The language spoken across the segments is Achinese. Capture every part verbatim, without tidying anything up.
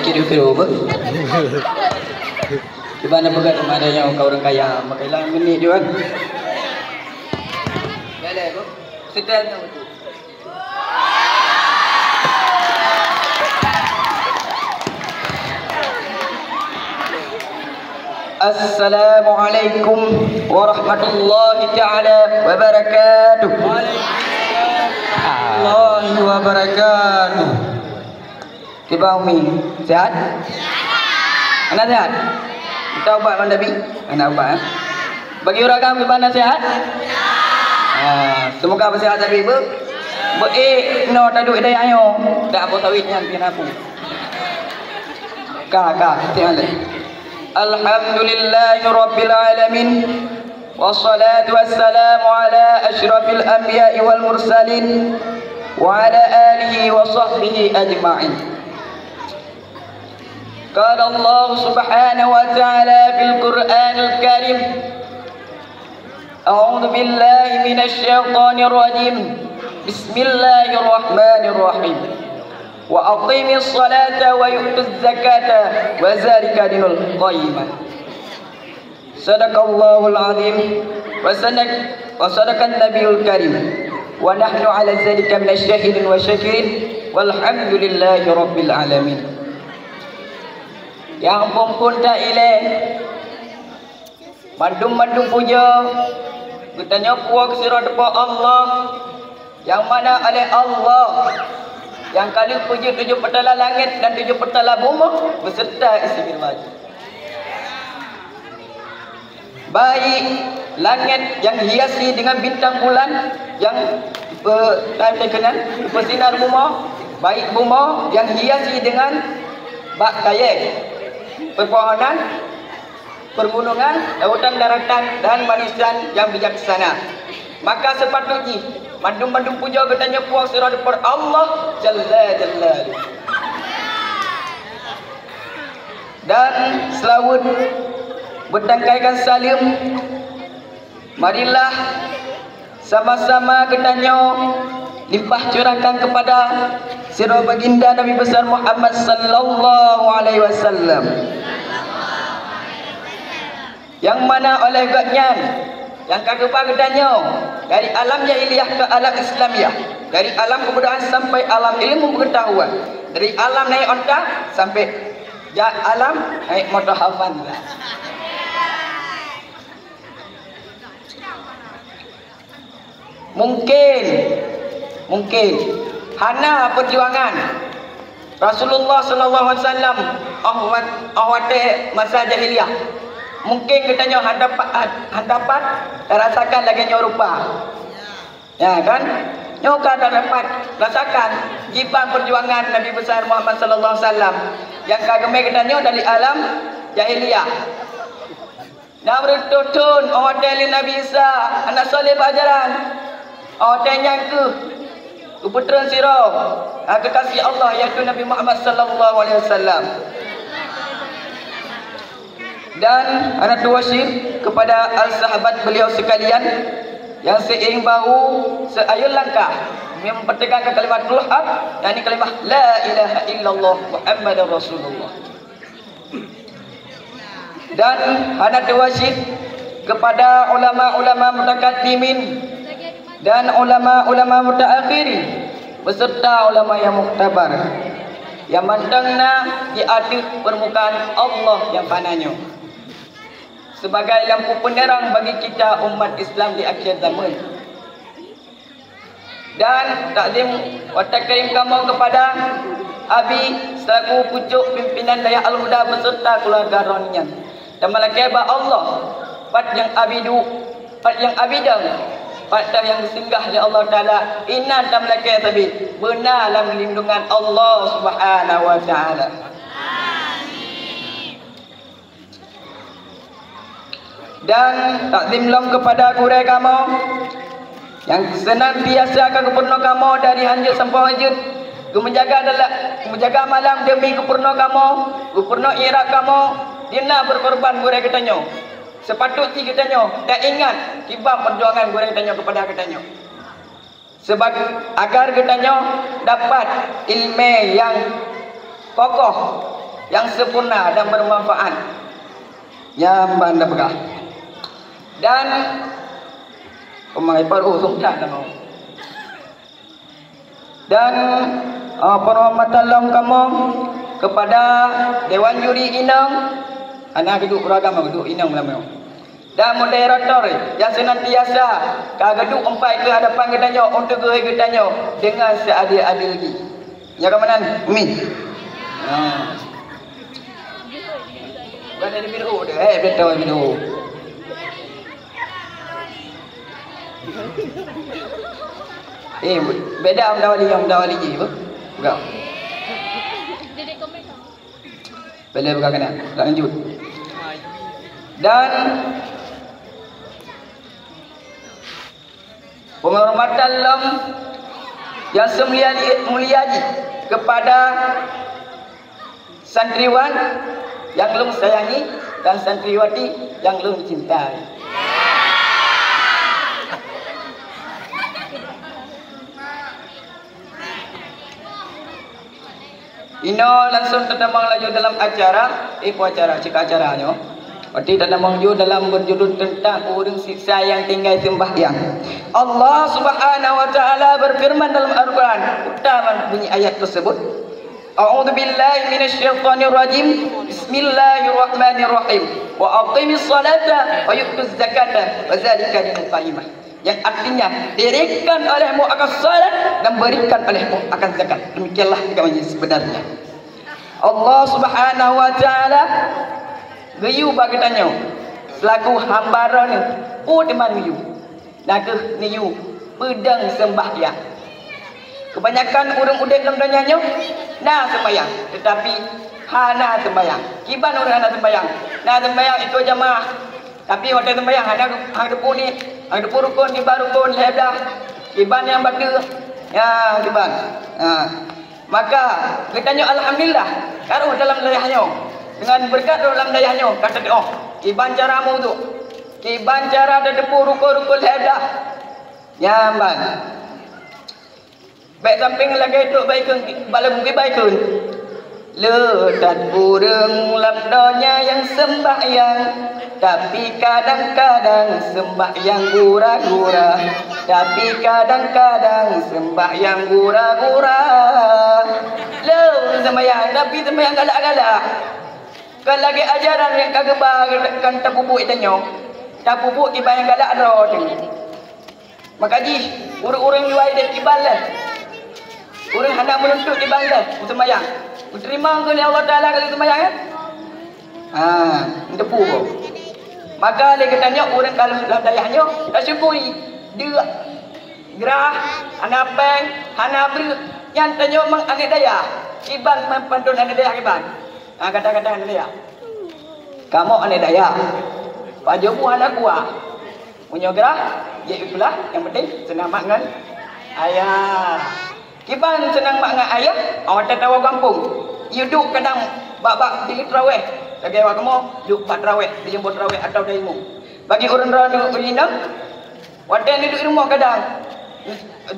Itu kira apa? Cuba nak peugah sama ada yang kau orang kaya, maka hilang minit juga. Boleh, Bu. Setel tu. Assalamualaikum warahmatullahi taala wabarakatuh. Warahmatullahi wabarakatuh. Kiban Umi, sehat? Hana sehat? Minta ubat ban Abi? Hana ubat, eh? Bagi ureueng agam kiban na sehat? Ha, semoga beusehat Abi, beu. Beu ék no taduek dayah nyoe. Dak apa sawit nyan pih na pu. Ka, ka, tengok lé. Alhamdulillahirabbil alamin. Wassalatu wassalamu ala asyrafil anbiya'i wal mursalin wa ala alihi wa sahbihi ajma'in. Qala Allah subhanahu wa ta'ala fil Qur'anil Karim, a'udzu billahi minasy syaithanir rajim. Bismillahirrahmanirrahim. Wa aqimis salata wa yu'tuz zakata wa zalika dinul qayyimah. Sadaqallahul azim wa sadaq-, wa sadaqan nabiyul karim. Wa nahnu ala zalika minasy syahidin wa syakirin. Walhamdulillahi rabbil alamin. Nyang phon-phon ta ilée, mandum-mandum puja geutanyoe puwoe keu sidroe teupeu Allah, nyang mana oleh Allah nyang ka lheueh peujeuet tujoh peutala langét dan tujoh peutala bumoe beuseureuta istimewa jih. Baik langét nyang hiasi deungon bintang bulan nyang pe-, keunan, peusinar bumoe, baik bumoe nyang hiasi deungon bak kayée, peupohonan, peurgunungan, lautan daratan, dan manusia nyang bijaksana. Maka seupatut jih mandum-mandum pujoe geutanyoe puwoe sidroe teupeu Allah Jalla Jalaluhu. Dan seulaweuet beutangkaikan saleuem, marilah sama-sama geutanyoe limpah curahkan keupada sidroe baginda Nabi Besar Muhammad sallallahu alaihi wasallam. Nyang mana oleh gobnyan nyang ka geuba geutanyoe dari alam jahiliyah keu alam Islamiyah, dari alam keubodohan sampai alam ilmu pengetahuan, dari alam naik onta sampai ja-, alam naik motor Havanza. Mungkin, mungkin hana peujuangan Rasulullah sallallahu alaihi wasallam óh wat-, óh watée masa jahiliyah. Mungkin geutanyoe hana pa-, hana pat rasakan lagée nyoe rupa. Ya kan? Nyoe ka dapat rasakan jiban peujuangan Nabi Besar Muhammad sallallahu alaihi wasallam nyang ka geumé geutanyoe dari alam jahiliyah. Nyang reutôh thon óh watée lé Nabi Isa hana soe lé bak jalan, óh watée nyan kheueh geupeutreun sidroe kekasih Allah, yaitu Nabi Muhammad sallallahu alaihi wasallam. Dan hana tuwoe syik kepada al-sahabat beliau sekalian yang seiring bahu seayun langkah mempertegakkan kalimat Haq, yakni kalimat la ilaha illallah Muhammadar Rasulullah. Dan hana tuwoe syik kepada ulama-ulama mutakaddimin dan ulama-ulama mutaakhirin beserta ulama yang muktabar yang mantong na di ateueh permukaan Allah yang fana nyoe sebagai lampu penerang bagi kita umat Islam di akhir zaman. Dan takzim wa takrim kamoe kepada Abi selaku pucuk pimpinan Dayah Al-Huda beserta keluarga droeneuh nyan. Tameulakée bak Allah, pat nyang Abi duek, pat nyang Abi dong, pat teuh nyang geusinggah lé Allah Taala, inan tameulakée sabe beuna lam lindungan Allah Subhanahu wa Taala. Dan takzim lom kepada gurée kamoe nyang senantiasa ka geupeurunoe kamoe dari hanjeuet sampoe hanjeuet, geumeujaga dala-, geumeujaga malam demi geupeurunoe kamoe, geupeurunoe i'rab kamoe, di na beukorban gurée geutanyoe. Seupatôt jih geutanyoe taingat kiban peujuangan gurée geutanyoe keupada geutanyoe. Seubab agar geutanyoe dapat iéleumé nyang kokoh, nyang sempurna dan bermanfaat. Nyang ban da peugah. Dan pemagai paru sungkat kamoe. Dan, eh, penghormatan lom kamoe kepada Dewan Juri inong, hana geuduek ureueng agama, geuduek inong lam nyoe. Dan moderator nyang senantiasa ka geuduek empat keu hadapan geutanyoe untuk geuhôi geutanyoe dengan seadil-adil jih. Ya ka meunan, Umi? Ha. Bukan dari Biro dah, eh, betul Biro. Eh, beda Amdawali, Amdawali je, apa? Bukan. Boleh bukan kena. Lanjut. Dan penghormatan lom nyang seumulia, mulia jih kepada santriwan nyang lôn sayangi dan santriwati nyang lôn cintai. Inoe langsung tatamong laju dalam acara, eh, peue acara, cit ka acara nyoe. Berarti tatamong ju dalam berjudul tentang ureueng siksa nyang tinggai seumbahyang. Allah Subhanahu wa Ta'ala berfirman dalam Al-Quran, utamanya bunyi ayat tersebut, "A'udzubillahi minasyaitonirrajim. Bismillahirrahmanirrahim. Wa aqimis salata wa yu'tuz zakata wa zalika dinul qayyimah." Yang artinya, dirikan olehmu akan salat dan berikan olehmu akan zakat. Demikianlah agama yang sebenarnya. Allah Subhanahu wa Ta'ala geuyue bak geutanyoe selaku hamba Droeneuh, peue teuma neuyue? Na kheueh neuyue peudong seumbahyang. Kebanyakan ureueng udeb lam donya nyoe na seumbahyang, tetapi hana seumbahyang. Kiban ureueng hana seumbahyang? Na seumbahyang ikôt jamaah, tapi watèe seumbahyang hana, hana teupeu ni, hana teupeu rukon, kiban rukon lhèe blah, kiban nyang bateue, ya, kiban. Ha. Maka geutanyoe alhamdulillah ka rhoh dalam dayah nyoe. Deungon beureukat rhoh lam dayah nyoe ka teutuoh kiban cara meuwudhu, kiban cara tateupeue rukon-rukon lhèe blah. Nyan ban. Bèk sampéng lagèe trok baikheun, bak lagu kiban kheun. Le that ureueng lam donya nyang seumbahyang, tapi kadang-kadang seumbahyang gura-gura, tapi kadang-kadang seumbahyang gura-gura. Le seumbahyang, tapi seumbahyang galak-galak. Kon lagèe ajaran nyang ka geuba kan tapeubuet tanyoe, tapeubuet kiban nyang galak droe teuh. Maka jih, ureueng-ureueng luwa idéh kiban lé. Ureueng hana meununtut kiban lé, beuseumayang. Geuteurimong keu lé Allah Taala keu lé seumayang, ya? Ha, neuteupeue boh. Maka lé geutanyoe ureueng ka lam dayah nyoe, tasyukuri. Deuk, grah, hana péng, hana breuek. Nyan tanyoe mang aneuk dayah. Kiban mang pantôn aneuk dayah kiban. Ha, kata-kata aneuk dayah. Kamoe aneuk dayah. Pajoh bu hana kuah. Meunyoe grah, jeuet u sikula, nyang penting seunang mat ngon ayah. Kiban seunang mat ngon ayah, watèe tawoe gampông. Yue duek kadang bak-bak jilid teurawéh. Lagèe awak kamoe, duek bak teurawéh, di jumbo teurawéh atawa di imum. Bagi ureueng droeneuh inong, watèe neuduek i rumoh kadang,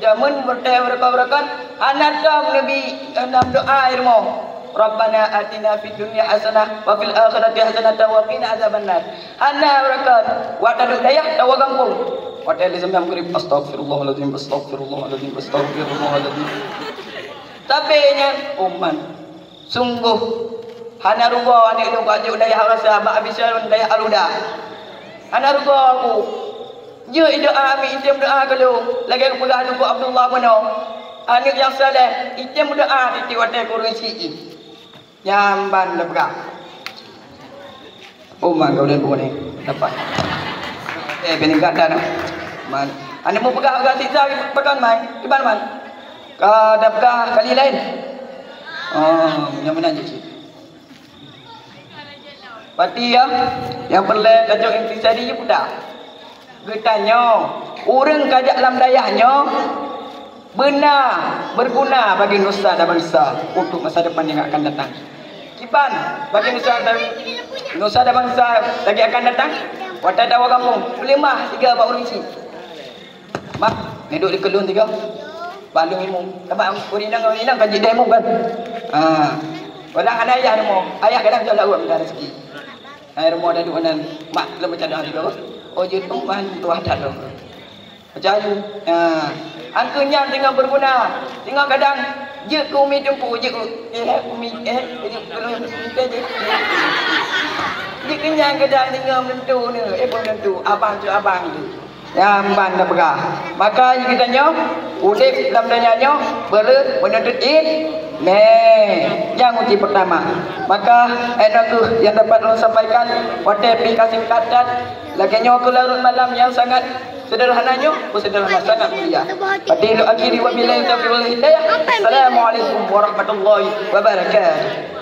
jameun watèe beureukan-beureukan, hana tom neubi, eh, nam doa i rumoh. Rabbana atina fid dunya hasanah wa fil akhirati hasanah wa qina azabannar. Hana beureukan, watèe duek dayah, tawoe gampông. Watèe lheuh seumayang maghrib, astaghfirullahalazim, astaghfirullahalazim, astaghfirullahalazim. Tapi nyan, umat. Sunggoh hana rugoe aneuk lôn ka jok dayah rasa bak Abishalom dayah Aluda. Hana rugoe aku. Jeuet doa, ami item doa keu lôn. Lagèe geupeugah Teungku Abdullah bunoe, aneuk nyang saleh, item doa tiep-tiep watèe keu ureueng syiek jih. Nyan ban lôn peugah. Oh, man, kau lihat buku ni. Dapat. Eh, bini gata nah. Man. Anda mau pegang agak siksa, pegang, man. Di mana, man? Ka dah pegang kali lain. Oh, yang mana je, cik? Pati ya, yang perlu kacau intisari je putar. Geutanyoe, ureueng ka jak lam dayah nyoe beuna beuguna bagi nusa dan bansa untuk masa depan nyang akan datang. Kiban bagi nusa dan, nusa dan bansa lagèe akan datang, watèe tawoe gampông, peuleumah siga bak ureueng chik. Mak, neudok di keulôn tiga. Bak lôn imum. Tabak ureueng inong, ureueng inong kan jideh imum kan? Ha. Padahai hana ayah rumoh, ayah kadang jalan awak minta rezeki. Hai rumoh dah duek nan mak lom macam dah tu. Oh jeuet tuan tuah that tu. Macam tu. Ha. Angkeu nyan singoh berguna. Singoh kadang jeuet keu umi teungku, jeuet keu eh umi eh jeuet keu umi jeuet. Jeuet keu nyan kadang singoh menentu ni, eh pun menentu abang tu abang tu. Nyang ban na peugah. Maka geutanyoe udeb lam donya nyoe beu meununtut ilmu. Nyang uji pertama. Maka inoe kheueh nyang dapat ulôn sampaikan watée pih ka singkat that lagée nyoe keu larut malam nyang sangat sederhana nyoe, sederhana sangat mulia. Fadilul akhiri wa billahi taufiq wal hidayah. Assalamualaikum warahmatullahi wabarakatuh.